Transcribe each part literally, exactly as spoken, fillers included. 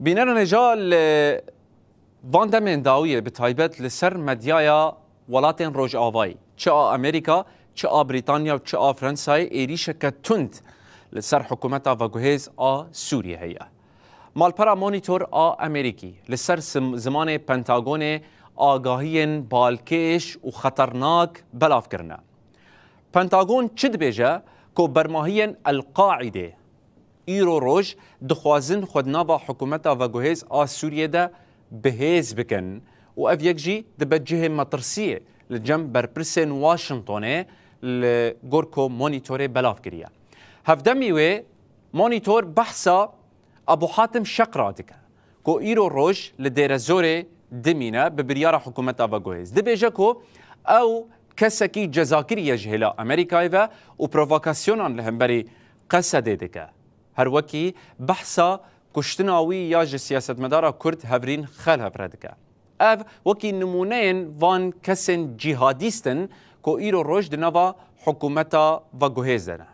Bînerên hêja, li van demên dawiyê, bi taybet li ser medyaya welatên Rojavayî, çi a Amerîka, çi a Brîtanya û çi a Fransayê, êrîşeke tund li ser hikûmeta veguhêz a Sûriyê heye. Malpera Monitor a Amerîkî li ser sim-, zimanê Pentagonê agahiyên balkêş û xeternak belav kirine. Pentagon çi dibêje ku bermahiyên El-Qaîdê îro roj dixwazin xwe di nava hikûmeta veguhêz a Sûriyê de bihêz bikin û ev yek jî dibe cihê metirsiyê li cem berpirsên Washingtonê, li gor ku Monitorê belav kiriye. Hevdemî wê Monitor behsa Abu Hatim Şeqra dike, ku îro roj li Dêrezorê dimîne bi biryara hikûmeta veguhêz. Dibêje ku ew kesekî cezakirî ye ji hêla Amerîkayê ve û provokasyonan li hemberî Qesedê dike. Her wekî behsa kuştina wî ya ji siyasetmedara Kurd Hevrîn Xelef re dike. Ev wekî nimûneyên van kesên cîhadîst in ku îro roj di nava hikûmeta veguhêz de ne.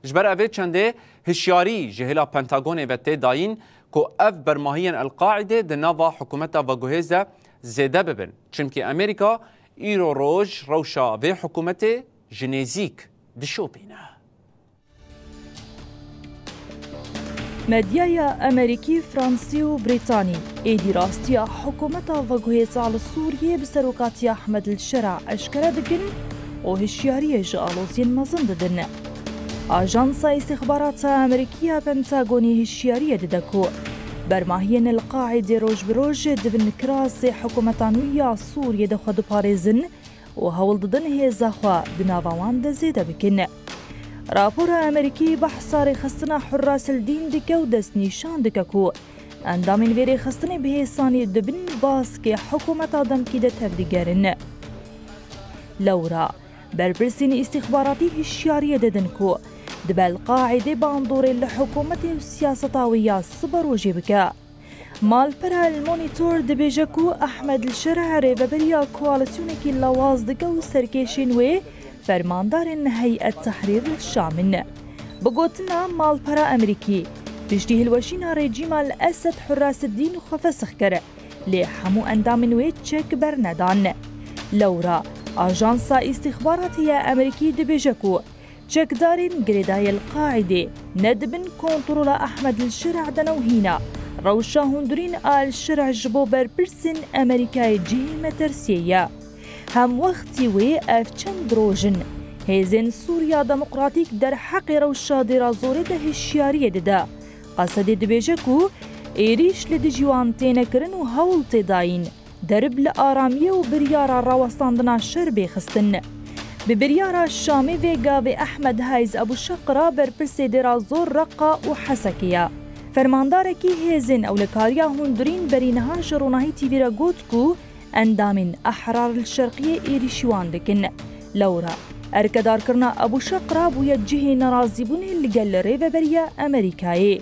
Ji ber evê çendê hişyarî ji hêla Pentagonê ve tê dayîn ku ev bermahiyên El-Qaîdê di nava hikûmeta veguhêz de zêde bibin. Çimkî Amerîka îro roj rewşa vê hikûmetê ji nêzîk dişopîne. Medyaya Amerîkî, Fransî û Brîtanî êdî rastiya hikûmeta veguhêza li Sûriyê bi serokatiya Ehmed El-Şera eşkere dikin û hişyariyê ji aloziyên mezin didin. Ajansa Îstîxbarata Amerîkî ya Pentagonî hişyariyê dide ku bermahiyên El-Qaîdê roj bi roj dibin kirasê hikûmeta nû ya Sûriyê de xwe diparêzin û hewl didin hêza xwe di nava wan de zêde bikin. Rapora Amerîkî behsa rêxistina Hurras el-Dîn dike û destnîşan dike ku endamên vê rêxistinê bi hêsanî di bin baskê hikûmeta demkî de tevdigerin. Lewra, berpirsên îstîxbaratî hişyariyê didin ku dibe El-Qaîdê bandorê li hikûmetê û siyaseta wê ya siberojê bike. Malpera El Monitor dibêje ku Ehmed El-Şerh rêveberiya koalîsyonekî lawaz dike û serkêşên wê fermandarên Heyet Tehrîr El-Şam in. Bi gotina malpera Amerîkî, piştî hilweşîna rejîma El-Esed Hurras el-Dîn xwe fesix kir, lê hemû endamên wê çek bernedan. Lewra, Ajansa Îstîxbaratî ya Amerîkî dibêje ku çekdarên girêdayî El-Qaîdê ne di bin kontrola Ehmed El-Şerh de ne û hîna rewşa hundirîn a El-Şerh ji bo berpirsên Amerîkayê cihê metirsiyê ye. Hemwextî wê ev çend roj in hêzên Sûriya Demokratîk derheqê rewşa Dêra Zorê de hişyariyê dide. Qesedê dibêje ku êrîş li dijî wan têne kirin û hewl tê dayîn derib li aramiyê û biryara rawestandina şer bê xistin. Bi biryara Şamê vê gavê Ehmed Hayz Ebû Şeqra berpirsê Dêra Zor, Reqa û Hesekê ye. Fermandarekî hêzên ewlekariya hundirîn berî niha ji Ronahî T V re got ku endamên Ehrar el Şerqiyê êrîşî wan dikin. Lewra, erkedarkirina Ebû Şeqra bûye cihê nerazîbûnê li gel rêveberiya Amerîkayê.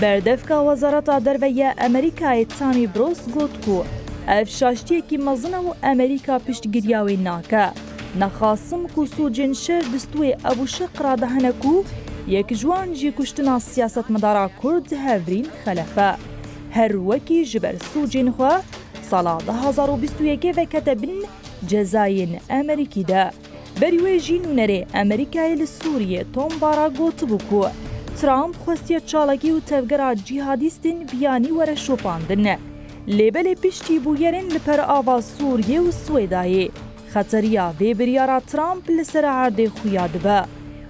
Berdevka Wezareta Derve ya Amerîkayê Tammy Bruce got ku ev şaştiyekî mezin e û Amerîka piştgiriya wê nake. Nexasim ku sûcên şer di stûyê Ebû Şeqra de hene ku yek ji wan jî kuştina siyasetmedara Kurd Hevrîn Xelef e. Her wekî ji ber sûcên xwe sala du hazar û bîst û yekê vekete bin cezayên Amerîkî de. Berî wê jî nûnerê Amerîkayê li Sûriyê Tom Barra gotibû ku Trump xwestiye çalakî û tevgera cîhadîstên biyanî were şopandin. Lê belê piştî bûyerên li perava Sûriyê û Swêdayê, xeteriya vê biryara Trump li ser erdê xuya dibe.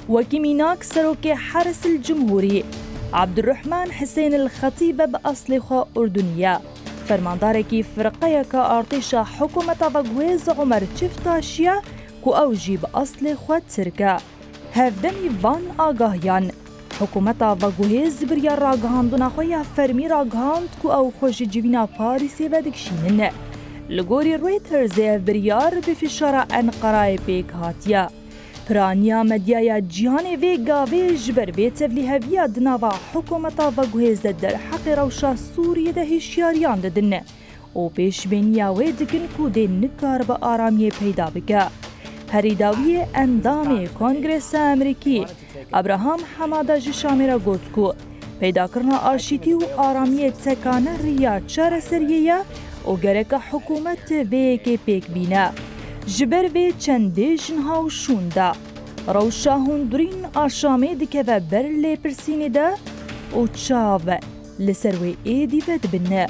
Wekî mînak, serokê Heris el Cumhurî Abdurrahman Hussein el Xetîb e, bi eslê xwe Urdunî ye. Fermandarekî firqeyeke artêşa hikûmeta veguhêz Omer Çiftaşî ye ku ew jî bi eslê xwe Tirk e. Hevdemî van agahiyan, hikûmeta veguhêz biryar ragihandina xwe ya fermî ragihand ku ew xwe ji civîna Parîsê vedikişînin. Li gorî Reutersê ev biryar bi fişara Enqerayê pêk hatiye. Piraniya medyaya cîhanê vê gavê ji ber vê tevlîheviya di nava hikûmeta veguhêz de derheqê rewşa Sûriyê de hişyariyan didin û pêşbîniya wê dikin ku dê nikaribe aramiyê peyda bike. Herî dawiyê endamê Kongresa Amerîkî Abraham Hamada ji Şamê re got ku Peydakirina aşîtî û aramiyê çekane riya çareseriyê ye û gereke hikûmet vê yekê pêk bîne. Ji ber vê çendê jinha û şûnda rewşa hundirîn a Şamê dikeve ber lêpirsînê de û çav li ser wê êdî vedibine.